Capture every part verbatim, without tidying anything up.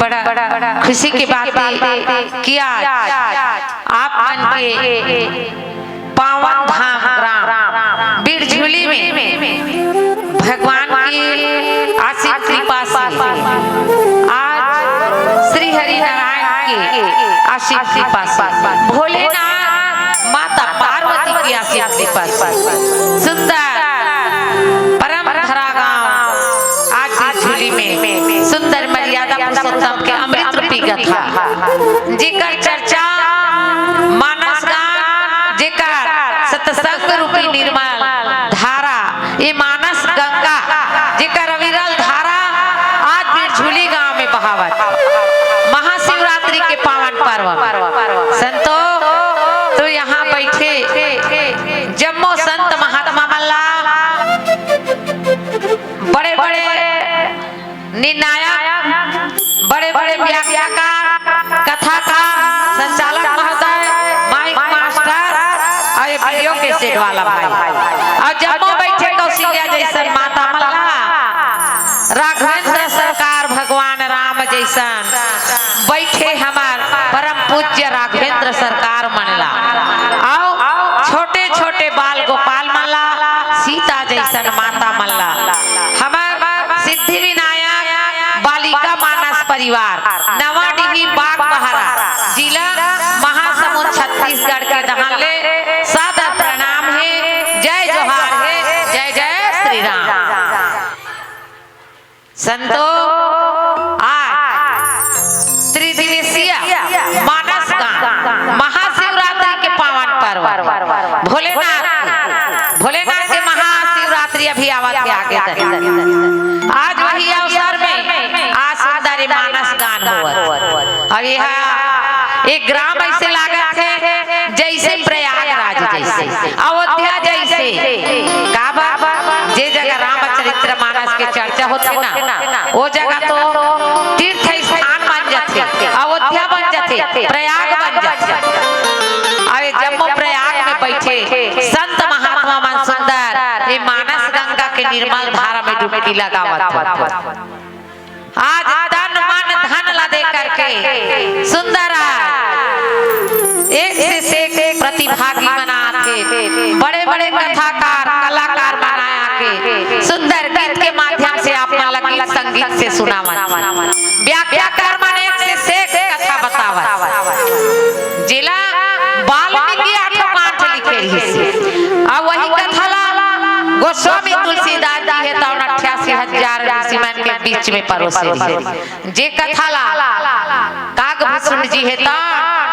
बड़ा खुशी के बात हे कि आज आप मन के पावन धाम ग्राम बिरझुली में भगवान के आशीष कृपा से, आज श्री हरि नारायण के आशीष कृपा से, भोलेनाथ माता पार्वती के आशीष कृपा से सुंदर परम धरा गांव आज बिरझुली में सुंदर मर्यादा पुरुषोत्तम के अमृत रूपी कथा, जेकर चर्चा मानस गान, जेकर सत्संग रूपी निर्मल धारा, ये मानस गंगा, जेकर अविरल धारा आज बिरझुली गांव में बहावत, महाशिवरात्रि के पावन पर्व में। संतो, तो यहाँ बैठे जम्मो संत महात्मा मन ला, बड़े बड़े निर्णायक, बड़े बड़े व्याख्याकार, कथाकार, संचालक महोदय, माइक मास्टर और ये वीडियो कैसेट वाला भाई, और जम्मो बैठे कौशल्या जैसन माता मन ला, राघवेंद्र सरकार भगवान राम जैसन बैठे हमर परम पूज्य राघवेंद्र सरकार मन ला, आओ छोटे छोटे बाल गोपाल मन ला, सीता जैसन माता मन ला, हमर सिद्धि विनायक बालिका मानस परिवार, नवाडीही बागबहरा, जिला महासमुंद, छत्तीसगढ़ के डहन ले सादर प्रणाम हे, जय जोहार हे, जय जय श्री राम। संतो, आज त्रिदिवसीय मानस गान महाशिवरात्रि के पावन पर्व, भोलेनाथ के, भोलेनाथ के महाशिवरात्रि अभी आवत हे आगे तक। आज वही अवसर में आज सुंदर मानस गान होवत हे। और यह एक ग्राम ऐसे लागत हे जैसे प्रयागराज जैसे, अयोध्या जैसे, काबर जे जगह रामचरित्र मानस के चर्चा होथे ना, वो जगह तो तीर्थ स्थान बन जाथे, अयोध्या बन जाथे, प्रयाग बन जाथे। अरे जम्मो प्रयाग में बैठे संत महात्मा मन सुंदर ये मानस गंगा के निर्मल धारा में डुबकी लगावत हे। आज तन मन धन ला दे करके सुंदर आज एक से एक प्रतिभागी मन आथे, बड़े बड़े कथाकार कलाकार मन आके सुंदर गीत के माध्यम से आप मन ला गीत संगीत से सुनावत, व्याख्याकार मन एक से एक कथा बतावत, जिला वाल्मीकि आठों कांड लिखे रहिस, और वही कथा ला गोस्वामी तुलसीदास जी हे तौन अट्ठासी हजार ऋषि मन के बीच में परोसे रहिस। जे कथा ला काकभूषण जी हे त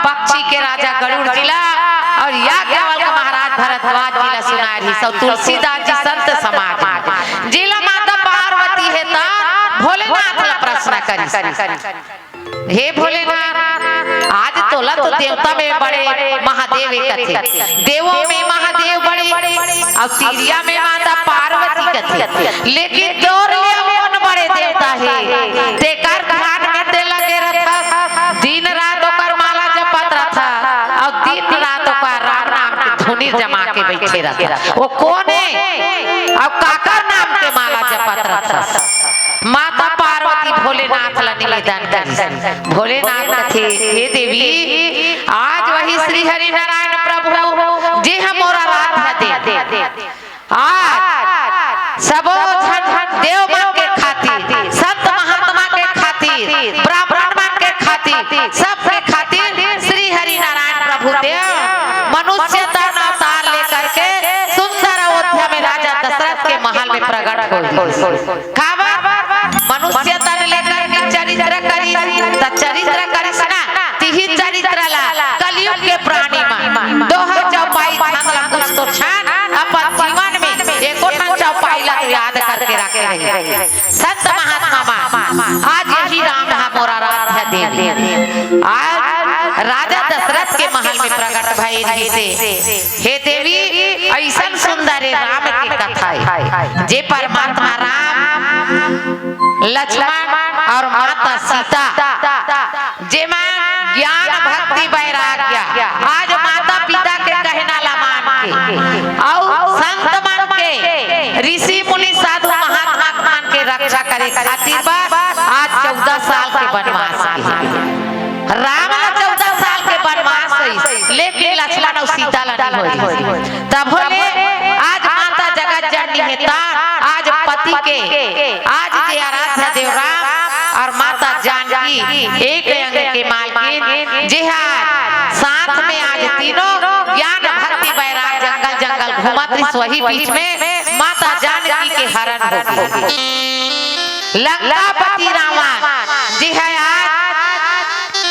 पक्षी के राजा गरुड़ जी ला और याज्ञवल्क्य महाराज भरद्वाज जी ला सुनाए रहिस, और तुलसीदास जी संत समाज में। जेला माता पार्वती हे त भोलेनाथ ला प्रश्न करिस, हे भोलेनाथ, आज तोला तो देवता में बड़े महादेव कथे, देवों में महादेव बड़े, और तिरिया में माता पार्वती कथे, लेकिन तोर ले कौन बड़े देवता हे? तेकर ध्यान में ते लगे रथस, दिन रात ओकर माला जपत रथस, और दिन रात ओकर राम नाम के धुनी जमा के बैठे रथस। वो कौन हे? और काकर नाम के माला जपत रथस? माता पार्वती भोलेनाथ ला निवेदन करिस। भोलेनाथ कथे, हे देवी, आज वही श्री हरि नारायण प्रभु जे ह मोर आराध्य देव, आज सबो झन देव मन के खातिर, संत महात्मा के खातिर, ब्राह्मण मन के खातिर, सबके खातिर श्री हरि नारायण प्रभु देव मनुष्य तन अवतार लेकर के सुंदर अयोध्या में राजा दशरथ के महल में प्रकट होइस। काबर? मनुष्य तन लेकर के चरित्र करिस, त चरित्र करिस ना, तिही चरित्र ला कलयुग के प्राणी मन दोहा चौपाई छंद ला कुछ तो छन अपन जीवन में एको ठन चौपाई ला तो याद करके रखे रही। संत महात्मा मन, आज यही राम ह मोर आराध्य देव। आज राजा दशरथ के महल में प्रकट भए रहिसे। हे देवी, अइसन सुंदर हे राम के कथा हे, जे परमात्मा राम, लक्ष्मण और माता सीता, जेमा ज्ञान, भक्ति, वैराग्य, आज माता पिता के कहना ला मान के, अउ संत मन के, ऋषि मुनि साधु महात्मा मन के रक्षा करे खातिर बर आज चौदह साल के बनवास गे हे। राम ला चौदह साल के बनवास होइस, लेकिन लक्ष्मण अउ सीता ला नहीं होइस। तभो ले आज माता जगत जननी हे, त आज पति के, आज जे आराध्य देव राम अउ माता जानकी एक अंग के मालकिन, जे हा साथ में आज तीनों ज्ञान भक्ति बैराग जंगल जंगल घूमत रिहिस, वही बीच में माता जानकी के हरण हो गे। लंकापति रावण जे हे आज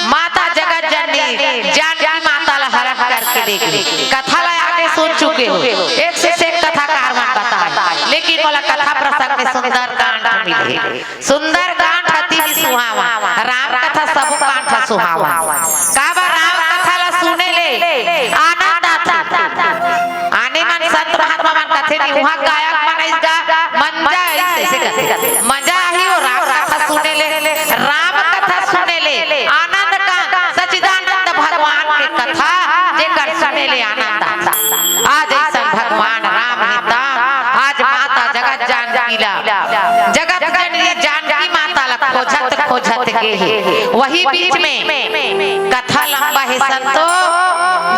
माता जगत जननी जानकी माता ला हरण करके ले गे। कथा ला आगे सुन चुके हो, एक से एक कथाकार मन बताए, लेकिन मोला कथा प्रसंग में सुंदर कांड मिले। सुंदर कांड अति ही सुहावन, राम कथा सबो कांड ह सुहावन। काबर राम कथा ला सुने ले आनंद आथे। आने मन संत महात्मा मन कथे नहीं, उहाँ गायक मन अइस गा, मंजा अइस, अइसे कथे। मजा आही वो राम कथा सुने ले, राम कथा सुने ले आनंद का, सच्चिदानंद भगवान के कथा जेकर सुने ले आनंद आता। आज अइसन भगवान राम हे त आज माता जगत जानकी ला, जगत जननी जानकी माता ला खोजत खोजत गे हे। वही बीच में कथा लंबा हे संतो,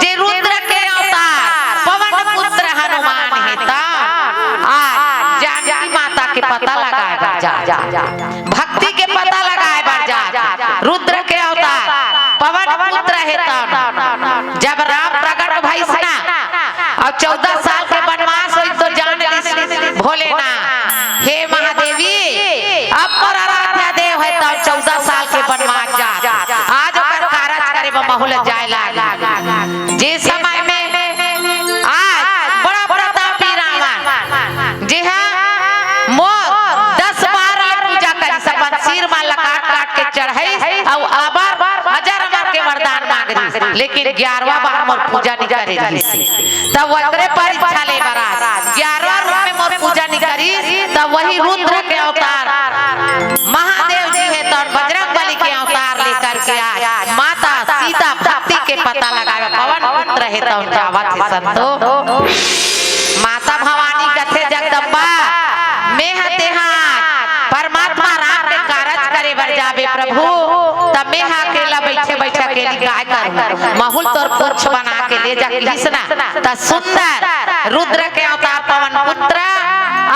जे रुद्र के अवतार पवन पुत्र हनुमान हे त आज जानकी माता के पता लगाए बर जा, भक्ति के पता लगाए बर जा। रुद्र के अवतार पवन पुत्र हे त जब राम प्रकट भइस ना अउ चौदह साल के बनवास होइस त जान लिस भोलेनाथ, हे महादेवी, अब मोर आराध्य देव हे त चौदह साल के बनवास जा। आज ओकर कारज करे बर महूँ ल जाए लागे। जे समय में आज बड़ा प्रतापी रावण जे हा मोर दस बार ले पूजा करिस, अपन सिर मा ल काट काट के चढ़ाइस अउ अबर अजर अमर के वरदान मांग रिहिस, लेकिन ग्यारहवाँ बार मोर पूजा नहीं करे रिहिस। तब ओकरे परीक्षा ले बर आज ग्यारहवाँ रूप में मोर पूजा नहीं करिस, तब वही रुद्र के अवतार महादेव जी हे त बजरंग बली के अवतार लेकर के आज माता सीता भक्ति के पता लगावे पवन पुत्र हे त जावत हे संतो। माता भवानी कथे जगदम्बा, मैं ह तेहा परमात्मा राम के कारज करे बर जाबे प्रभु, त मैं ह अकेला बइठे बइठे अकेली काय करूं? महूँ ल तोर पूछ बना के ले जा किहिस ना, त सुंदर रुद्र के अवतार पवन पुत्र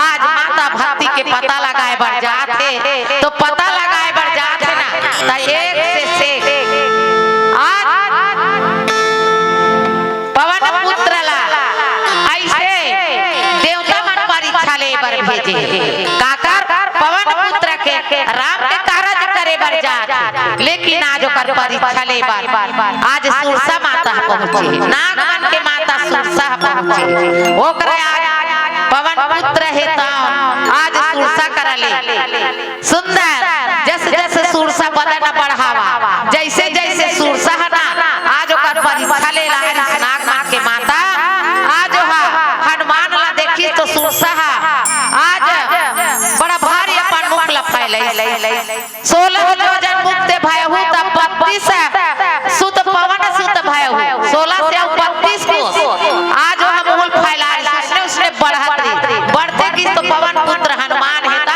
आज माता भक्ति के पता लगाए बर जात हे, तो पता लगाए बर जात हे ना, त एक से एक आज पवन पुत्र ला अइसे देवता मन परीक्षा ले बर भेजे। काकर? पवन पुत्र के राम के कारज करे बर जात, लेकिन आज ओकर परीक्षा ले बर आज सुरसा माता ह पहुंचे, नाग मन के माता सुरसा ह पहुंचे। ओकरा आज पवन पुत्र हे त आज सुरसा करा ले सुंदर जस जस सुरसा बदन बढ़ावा, जइसे जइसे सुरसा ह ना आज ओकर परीक्षा ले लाए रिहिस नाग मन के माता, आज ओहा हनुमान ला देखिस त सुरसा ह आज बड़ा भारी अपन मुख ला फैलाइस। सोलह योजन मुख ते भयहु तब बत्तीस सुत पवन सुत भयहु, सोलह से अउ बत्तीस कोस। आज ओहा मुंह ल फैलाए रिहिस, उसने उसने बढ़त रिहिस, बढ़ते गिस त पवन पुत्र हनुमान हे त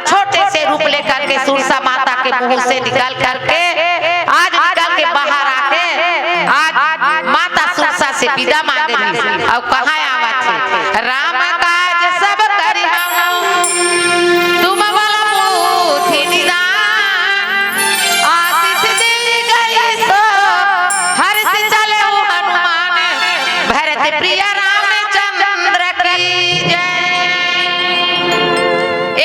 छोटे से रूप लेकर के सुरसा माता के मुंह से निकल करके आज निकल के बाहर आके आज माता सुरसा से विदा मांगे रिहिस। अउ कहाँ आवत हे? राम काज सब करिहौं, तुम बल बुद्धि निदान। आशीष दीन गए सो हर्ष चले हनुमान, भरत प्रिय रामचंद्र की जय।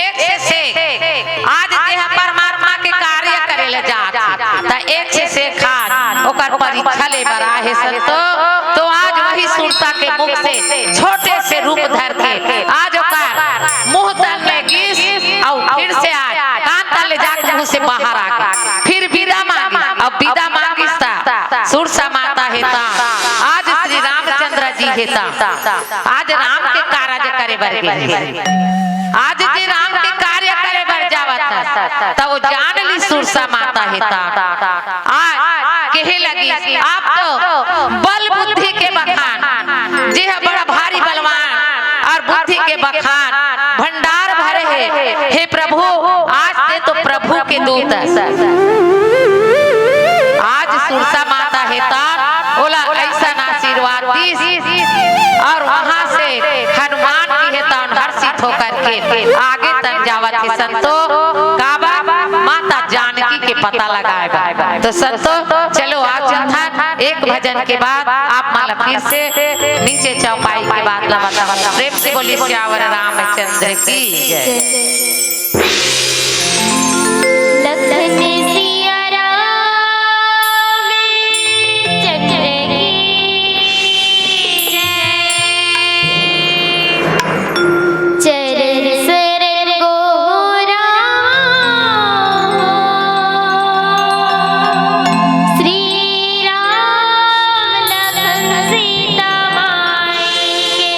एक से एक आज जे ह परमात्मा के कार्य करे ले जात हे, त एक से एक आज ओकर परीक्षा ले बर आहे संतो। तो आज वही सुरसा के मुख से छोटे से रूप धर के आज ओकर मुंह तन ले गिस अउ फिर से आज कान तन ले जाके मुंह से बाहर आ गे, फिर विदा मांगी, अब विदा मांगिस त सुरसा माता हे त आज श्री रामचंद्र जी हे त आज राम के कारज करे बर गे हे। आज जे राम के कार्य करे बर जावत हस, त वो जान ली सुरसा माता हे त। आज कहे लगी, आप तो बल बुद्धि के बखान, जे ह बड़ा भारी बलवान अउ बुद्धि के बखान भंडार भरे हे। हे प्रभु, के दूत। आज सुरसा माता हे त ओला अइसन आशीर्वाद दिस और वहां से हनुमान जी हे तन हर्षित होकर के आगे तन जावत हे संतो। काबर? माता जानकी के पता लगाए बर। तो संतो, चलो आज चलथन एक भजन के बाद आप मन ला फिर से नीचे चौपाई के बात ला बतावत। प्रेम से बोलिए सियावर रामचंद्र की जय। लखन सिया राम चंद्र की जय। चरण शरण गो राम, श्री राम लखन सीता माई के।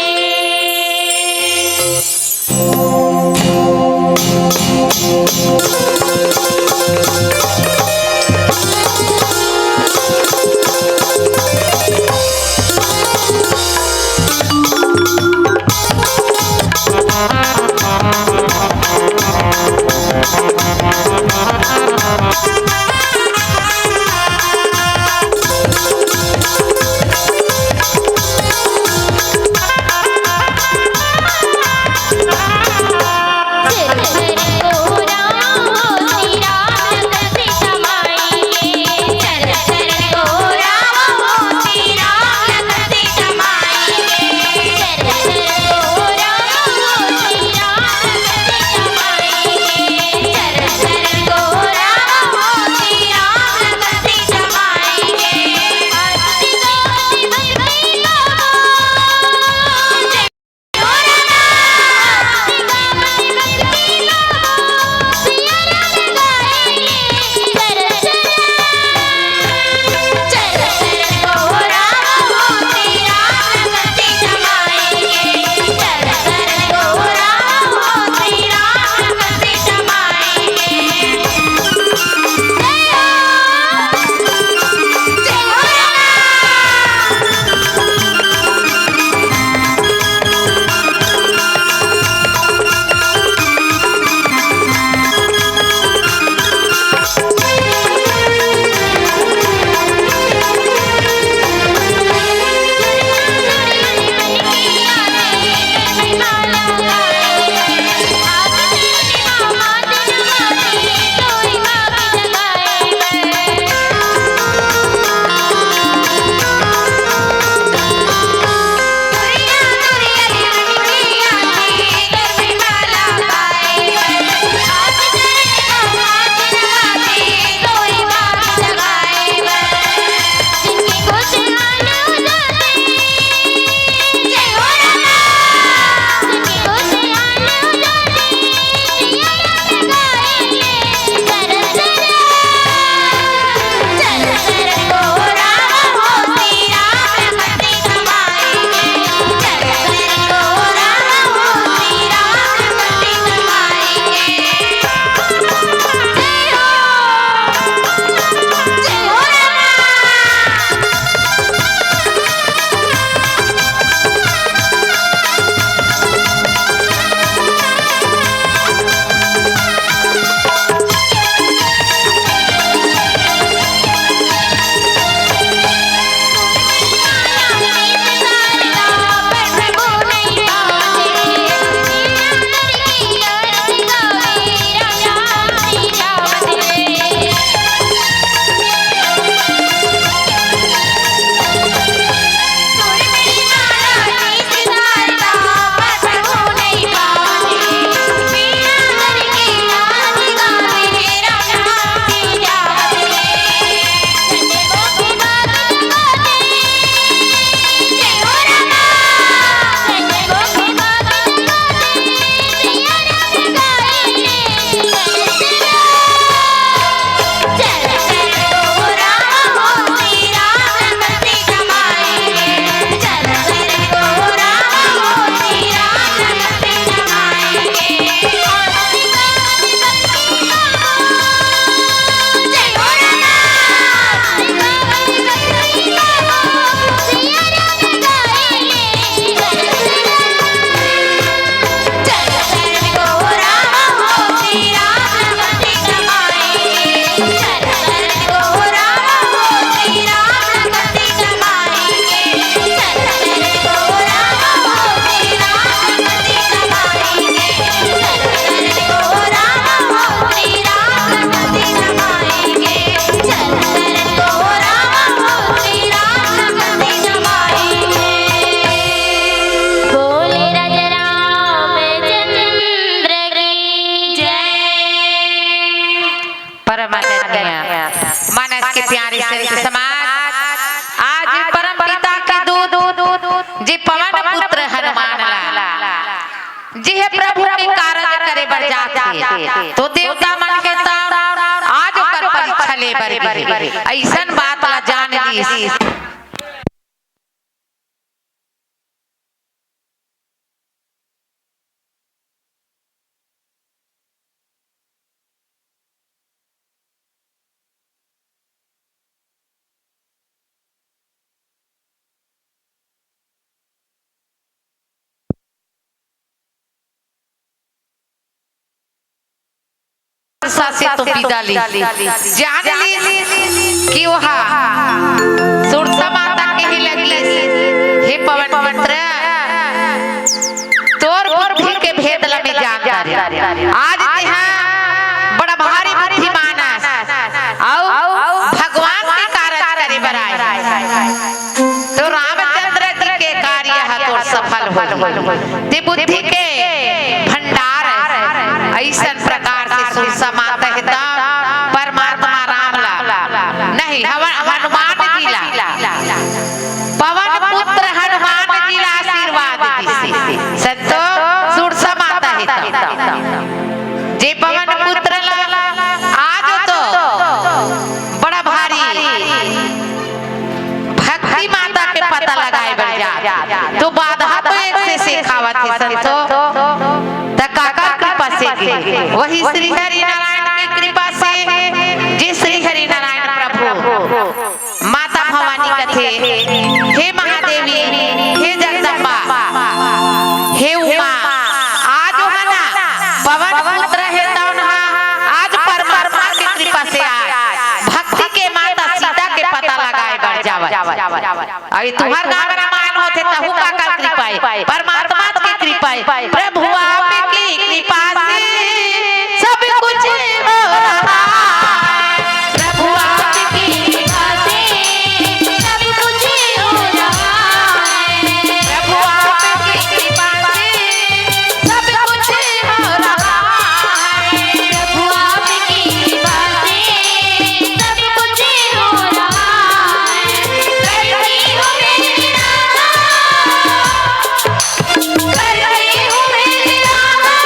समाज, आज परम पिता के दूत, जे पवन पुत्र हनुमान ला, जे हे प्रभु के कारज करे बर जाथे, तो देवता मन के त आज ओकर परीक्षा ले बर गे हे। अइसन बात ला जान लीस। सुरसा से तो बिदा लीस, जान लीस कि ओहा सुरसा माता कहे लगिस, हे पवन पुत्र, तोर बुद्धि के भेद ल मैं जान डारेंव। आज तेहा बड़ा भारी बुद्धिमान अस, अउ भगवान के कारज करे बर आए हस। तो रामचंद्र जी के कार्य ह तोर सफल होही। ते बुद्धि के भंडार अस। अइसन प्रकार से सुरसा माता हे त परमात्मा राम ला, नहीं, हव-, हनुमान जी ला, पवन पुत्र हनुमान जी ला आशीर्वाद दिस। संतो, सुरसा माता हे त, जे पवन पुत्र ला आज तो बड़ा भारी भक्ति माता के पता लगाए बर जात हे। तो बाधा तो एक से सिखावत हे संतो, त काकर कृपा से गे? वही श्री हरि नारायण के कृपा से, जे श्री हरि नारायण प्रभु, माता भवानी कथे, हे महादेवी, हे जगदम्बा, हे उमा, आज ओहा ना पवन पुत्र हे तौन हा, आज परमात्मा के कृपा से आज भक्ति के माता सीता के पता लगाए बर जावत। अरे तुहर गाँव रामायण होथे तहू काकर कृपा हे? परमात्मा के कृपा हे। प्रभु आपकी कृपा से सब कुछ हो रहा है। प्रभु आपकी कृपा से सब कुछ हो रहा है। प्रभु आपकी कृपा से सब कुछ हो रहा है। प्रभु आपकी कृपा से सब कुछ हो रहा है। कर रही हो मेरे रामा, कर रही हो मेरे रामा।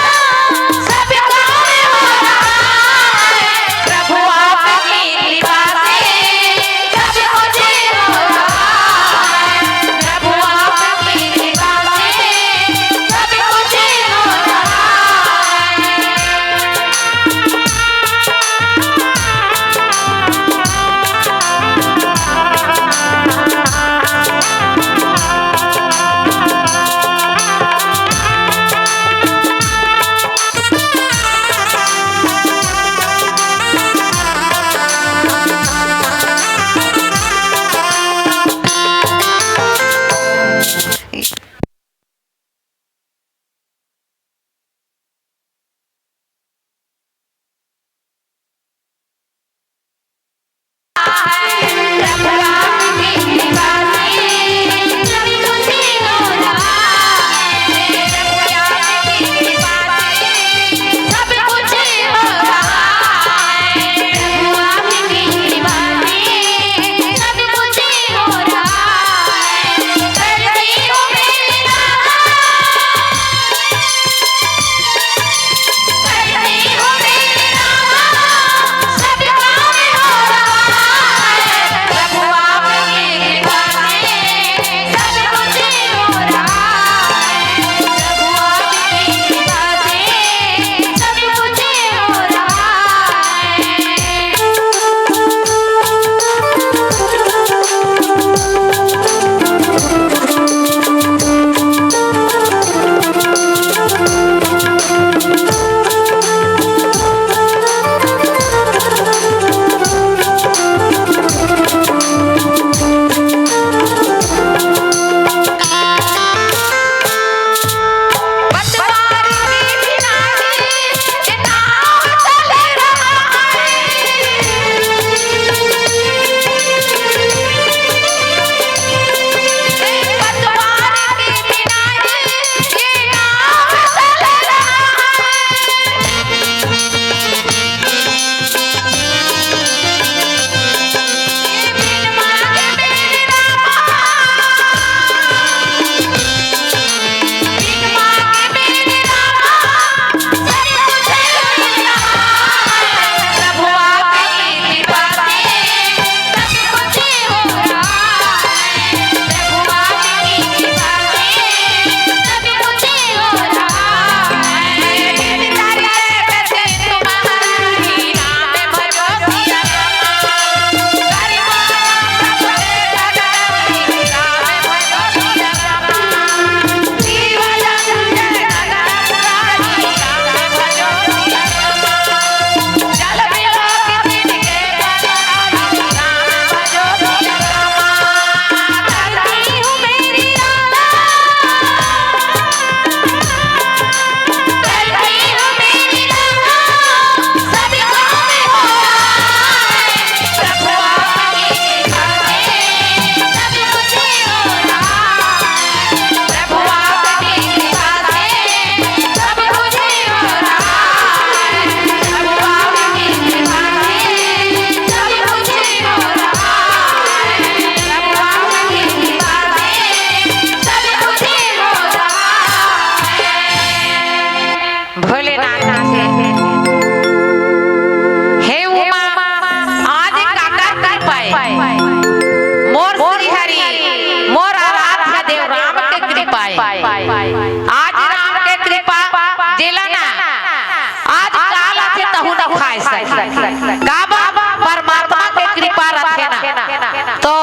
का बाबा, परमात्मा के कृपा रथे ना, तो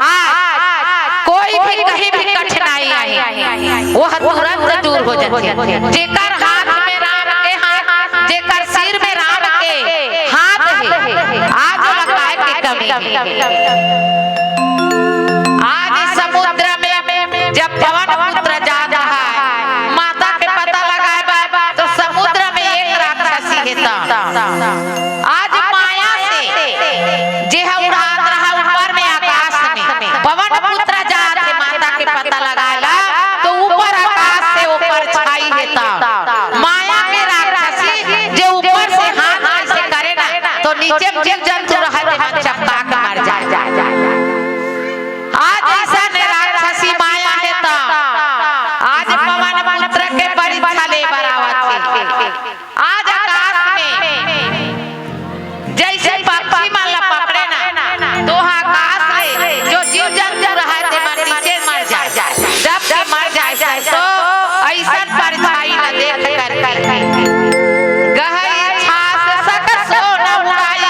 आज कोई भी कहीं भी कठिनाई आही, वो तुरंत दूर हो जाथे। जेकर हाथ में राम के हाथ, जेकर सिर में राम के हाथ हे, आज ओला काय के कमी हे? आज समुद्र में जब पवन पुत्र जात रहा है, माता के पता लगाए बर, तो समुद्र में एक राक्षसी हे त। आज माया से जे ह उड़ात रहा ऊपर में आकाश में, पवन पुत्र जात हे माता के पता लगाए ला, तो ऊपर आकाश से ऊपर छाई हे त। माया के राक्षसी जे ऊपर से हाथ ऐसे करे ना, तो नीचे में जीव जंतु रहे ते मन चपका के मर जाए। आज ऐसा ने राक्षसी माया हे त आज पवन पुत्र के परीक्षा ले बर आवत हे। आज आकाश में जैसे पक्षी मन ला पकड़े ना, तो आकाश में जो जीव जंतु रहे ते मन नीचे मर जाए, दब के मर जाए, तो ऐसा परछाई ला देख करके गहई छास सकसो न उड़ाई।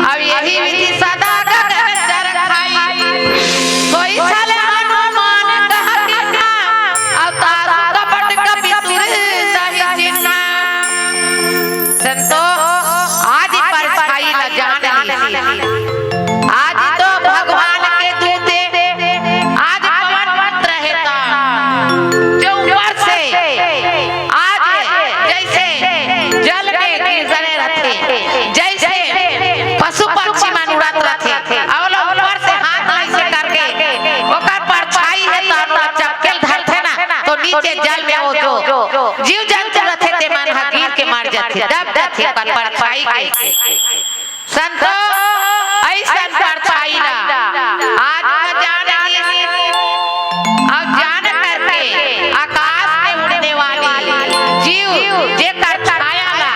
अब यही विधि सदा गगन चर खाई। सोई छल हनुमान कह कीन्हा, अब तासु कपट कपि तुर तहि चिन्हा। संतो, आज परछाई ला जान लीजिए। आज तो भगवान के दूते, आज पवन पुत्र हे त, जो ऊपर से आज जैसे जल में गिरजने रथे, जैसे पशु पक्षी मन उड़त रथे, अउ ऊपर से हाथ ऐसे करके ओकर परछाई हे त ओला चपकेल धरथे ना, तो नीचे जल में वो जो जीव जंतु रथे ते मन ह गिर के मर जाथे, दब जाथे ओकर परछाई के। संतो, ऐसन परछाई ला आज न जान ली, अउ जान करके आकाश में उड़ने वाली जीव जेकर छाया ला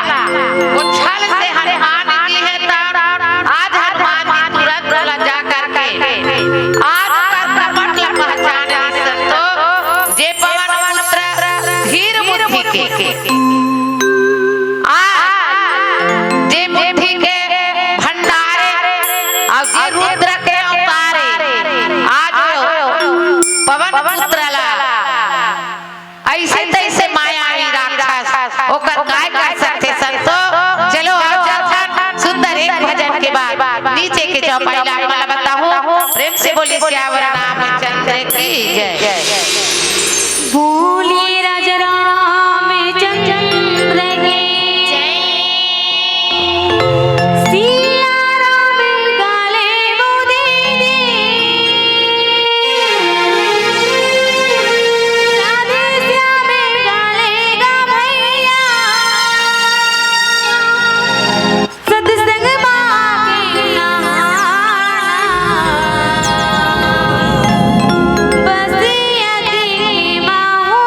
वो छल से हनुमान जी हे त आज हनुमान जी तुरंत ओला जा करके आज ओकर कपट ला पहचान ली। संतो, जे पवन पुत्र धीर बुद्धि के, आज जे बुद्धि के भंडारे, अउ जे रुद्र के अवतारे, आज पवन पुत्र ला ऐसे तैसे मायावी राक्षस ओकर काय कर सकथे संतो? चलो, आओ चलथन सुंदर एक भजन के बाद नीचे के चौपाई ला आप मन ला बताहूँ। प्रेम से बोलिए सियावर रामचंद्र की जय। बोलिए राजा रामचंद्र की जय। सिया राम काले वो दे दे। राधे श्याम काले गा भैया। सत्संग मांगे नहाना। बस यदि माहू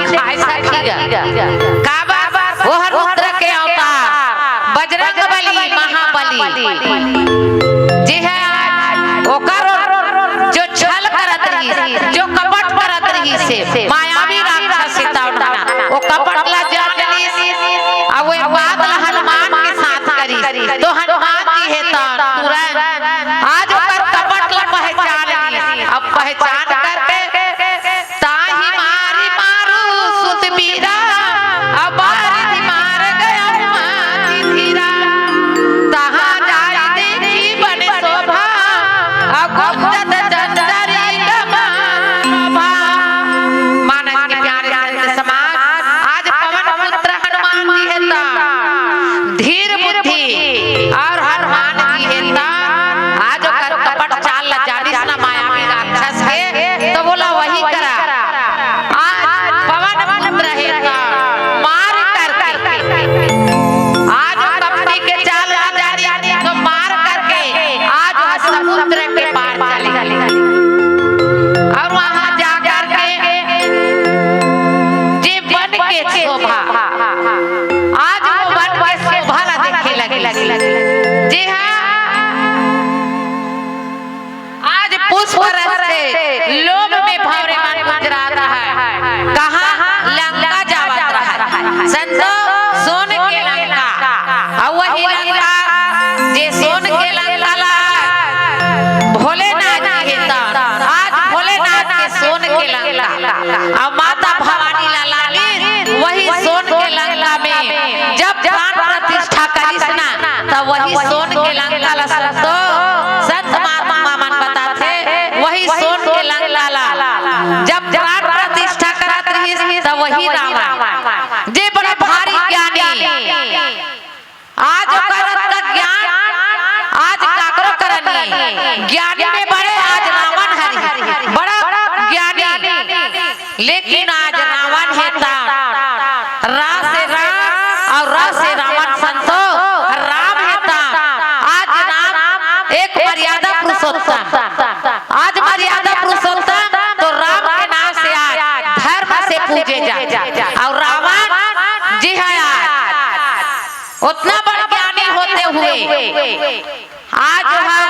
दिखाए सखी गा। काबर? ओहर रुद्र के अवतार, बजरंग बली, महाबली, जे ह आज ओकर जो छल करत रहिस, जो कपट करत रहिस, मायावी राक्षस सीता उन्हना, वो कपट ला जान लिस, अब वो बात ला हनुमान के साथ करिस, तो हनुमान जी हे त तुरंत आज ओकर कपट ला पहचान लिस। अब पहचान करके ताहि मारि मारु सुत बीरा, अउ बारिधि मारग अउ माथि धीरा। तहाँ जाइ देखि बन शोभा, अउ गुंजत चंचरी गमन भा। मानस के प्यारे संत समाज, आज पवन पुत्र हनुमान जी हे त धीर बुद्धि अउ हनुमान जी हे त आज ओकर कपट चाल ल जानिस न मायावी राक्षस के, त बोला वही करा। आज पवन पुत्र हे त मार करके, आज वो कपटी के चाल ल जानिस त मार करके आज वो समुद्र के पार चले अउ वहाँ जा करके जे वन के शोभा, आज वो वन के शोभा ला देखे लगे। जी हाँ, आज पुष्प रस से लोभ में भंवरे मन गुजरात हे। कहाँ? लंका जावत हे। संतो, सोन के लंका। अउ वही लंका, जे सोन के लंका ला भोलेनाथ जी हे त, आज भोलेनाथ के सोन के लंका। अउ माता भवानी ला लालिस, वही सोन के लंका में जब प्राण प्रतिष्ठा करिस ना, त वही सोन के लंका ला संतो, संत महात्मा मन बताथे, वही सोन के लंका ला जब प्राण प्रतिष्ठा करत रहिस, त वही रावण, जे बड़ा भारी ज्ञानी, आज ओकर अतका ज्ञान, आज काकरो करा नइ हे। ज्ञानी में बड़े आज रावण हरे, बड़ा ज्ञानी। लेकिन आज रावण हे त रा से राम अउ र से रावण संतो, राम हे त आज राम एक मर्यादा पुरुषोत्तम, आज मर्यादा पुरुषोत्तम तो राम के नाम से आज धर्म से पूजे जाथे। अउ रावण जी हे आज ओतना बड़ ज्ञानी होते हुए आज ओहा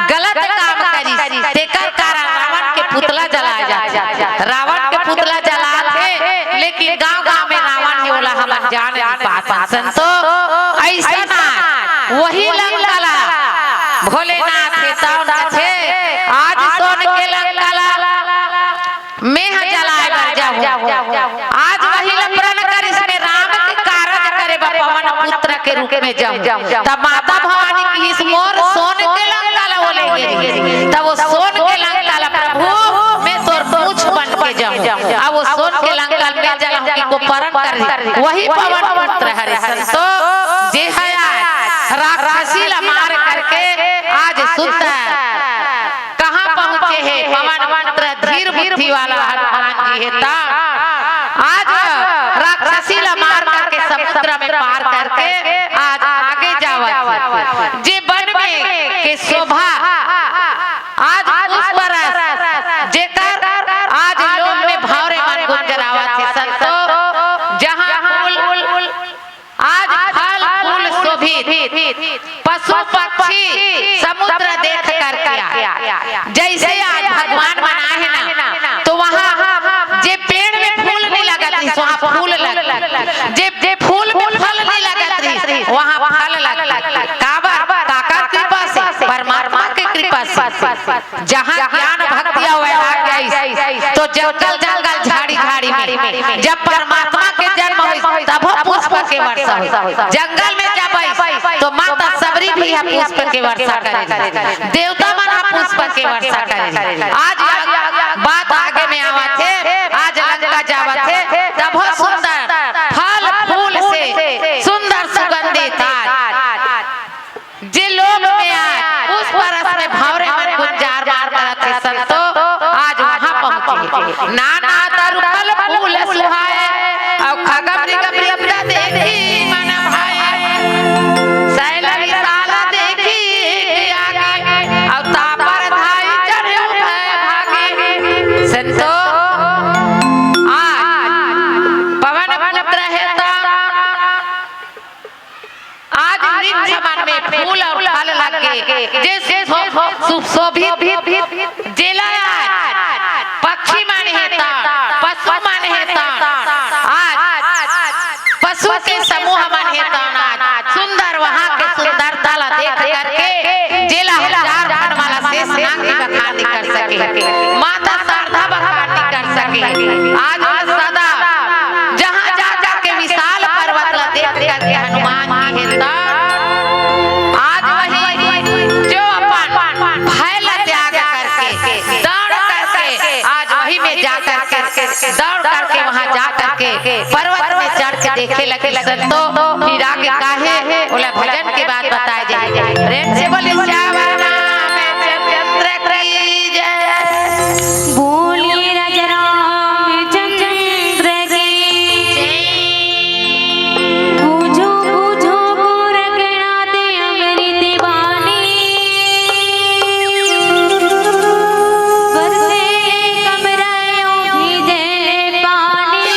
गलत काम करिस, तेकर कारण रावण के पुतला जलाए जाथे। रावण के पुतला जलाथे, लेकिन गांव-गांव में रावण हे, ओला हमन जान नइ पाथन। संतो, अइसन आज वही लंका ला भोलेनाथ हे तौन कथे, आज सोन के लंका ला मेंह जलाए बर जाहूं। आज वही ल प्रण करिस, में राम के कारज करे बर पवन पुत्र के रूप में जाहूं। तब माता भवानी किहिस, मोर सोन के लंका ला वो ले गे रिहिस। तब वो सोन के लंका ला प्रभु, में तोर पूंछ बन के जाहूं। अब वो सोन के लंका में जलाहूं कि को प्रण कर रिहिस। वही पवन पुत्र हरे संतो, जे हे आज राक्षसी ला मार करके आज सुंदर कहाँ पहुँचे हे पवन पुत्र धीर बुद्धि वाला हनुमान जी हे त आज राक्षसी ला मार करके समुद्र में पार करके आज आगे जावत हे। जे वन में के शोभा आज पुष्प रस जेकर आज लोभ में भंवरे मन गुंजरावत हे संतो, जहाँ फूल आज फल फूल शोभित, पशु पक्षी समुद्र देख करके आए। जैसे आज भगवान मन आए हे ना, तो वहाँ जे पेड़ में फूल नइ लगत रहिस, वहाँ फूल लग, जे जे फूल में फल नइ लगत रहिस, वहाँ फल लग। काबर? काकर कृपा से? परमात्मा के कृपा से। जहाँ ज्ञान, भक्ति अउ वैराग्य आइस, तो जंगल जंगल, झाड़ी झाड़ी में जब परमात्मा के जन्म होइस, तभो पुष्प के वर्षा होइस। जंगल में जब आइस, तो माता सबरी भी ह पुष्प के वर्षा करे, देवता मन ह पुष्प के वर्षा करे। आज बात आगे में आवत हे, आज लंका जावत हे, तभो सुंदर फल फूल से सुंदर सुगंधित आज जे लोभ में आज पुष्प रस में भंवरे मन गुंजार मार करत हे संतो, आज वहाँ पहुँचे हे। नाना तरु फल फूल सुहाए, अउ खग मृग वृंद देखि मन भाए। सैल विशाल देखि आगे, अउ तापर धाइ चढ़े उभय भागे। संतो, आज के, जे सुशो-, सुशोभित, जेला आज पक्षी मन हे तन, पशु मन हे तन, आज पशु के समूह मन हे तन, आज सुंदर वहाँ के सुंदरता ला देख करके जेला हजार फन वाला शेष नाग जी बखान नहीं कर सके, माता शारदा बखान नहीं कर सके। आज वो सदा जहाँ जा जा के विशाल पर्वत ला देख करके हनुमान जी हे तन, आज वही जो अपन भय ला त्याग करके, दौड़ करके, आज वही में जा करके, दौड़ करके वहाँ जा करके पर्वत में चढ़ के देखे लगे संतो, फिर आगे काहे ओला भजन के बाद बताए जाए। प्रेम से बोले सियावर रामचंद्र की जय। बोलिए राजा रामचंद्र की जय। बूझो, बूझो गोरखनाथ अमृत बानी। बरसे कमरायों भीजे पानी।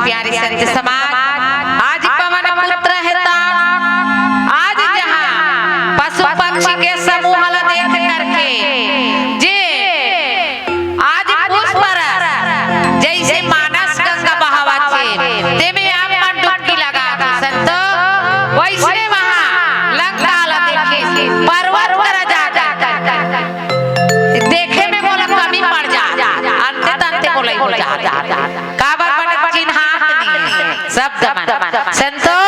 प्यारे संत समाज, आज पवन पुत्र हे ता, आज जहाँ पशु पक्षी के समूह ला देख करके जे आज पुष्प रस जैसे मानस गंगा बहावत हे, तेमे आप मन डुबकी लगा दे संतो, वैसने वहाँ लंका ला देखे, पर्वत करा जा, जा, जा, जा। देखे में मोला कमी पड़ जा, अंते तंते मोला हो जा, जा, जा। काबर बने चिन्हात नहीं, शब्द मन। संतो,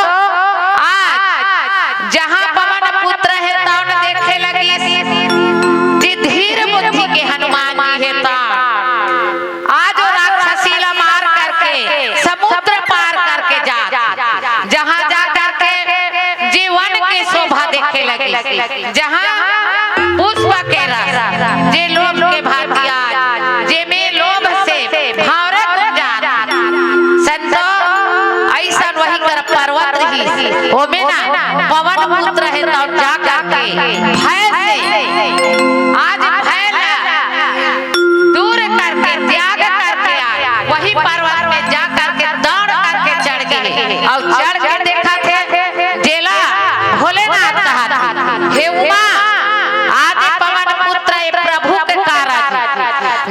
आज जहाँ पवन पुत्र हे तौन देखे लगिस, जे धीर बुद्धि के हनुमान जी हे तौन। आज वो राक्षसी ला मार करके, समुद्र पार करके जा, जहाँ जा करके जे वन के शोभा देखे लगिस, जहाँ पुष्प के रस, जे लोभ के भांति आज, जे में लोभ से भौंरा जात। संतो, अइसन वही कर पर्वत रहिस, ओमे ना पवन पुत्र हे तौन जा करके भय से, आज भय ला दूर करके, त्याग करके आज वही पर्वत में जा करके दौड़ करके चढ़ गे हे। अउ चढ़ के देखत हे, जेला भोलेनाथ कहत हे, "हे उमा, आज पवन पुत्र ए प्रभु के कारज,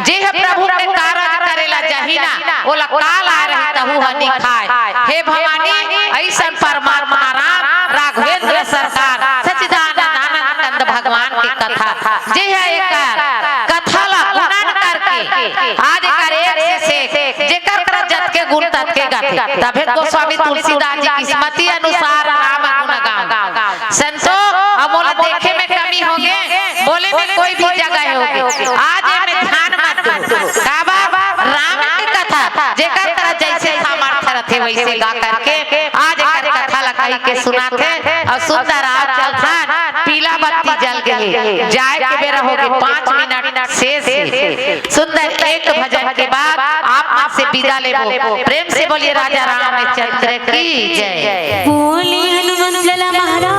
जे ह प्रभु के कारज करे ला जाही ना, ओला काल आ रही तहू ह नि खाय।" हे भवानी, अइसन परमात्मा राम राघवेंद्र सरकार सच्चिदानंद आनंद कंद भगवान के कथा, जे ह एकर कथा ला उन्नन करके आज एकर एक से एक, जेकर करा जतके गुण ततके गाथे। तभे गोस्वामी तुलसीदास जी किस्मती अनुसार राम गुण गावँव। संतो, अब मोला देखे में कमी होगे, बोले में कोई भी जगह होगे, आज एमे ध्यान मत दो। काबर? राम के कथा, जेकर करा जैसे सामर्थ्य रथे वैसे गा करके आज एकर कथा ला कहि के सुनाथे। अउ सुंदर, आप चलथन, पीला बत्ती जल गे हे, जाए के बेरा होगे, पाँच मिनट शेष हे। सुंदर एक भजन के बाद आप मन से विदा लेबो। प्रेम से बोलिए राजा रामचंद्र की जय। बोलिए हनुमंत लाला महाराज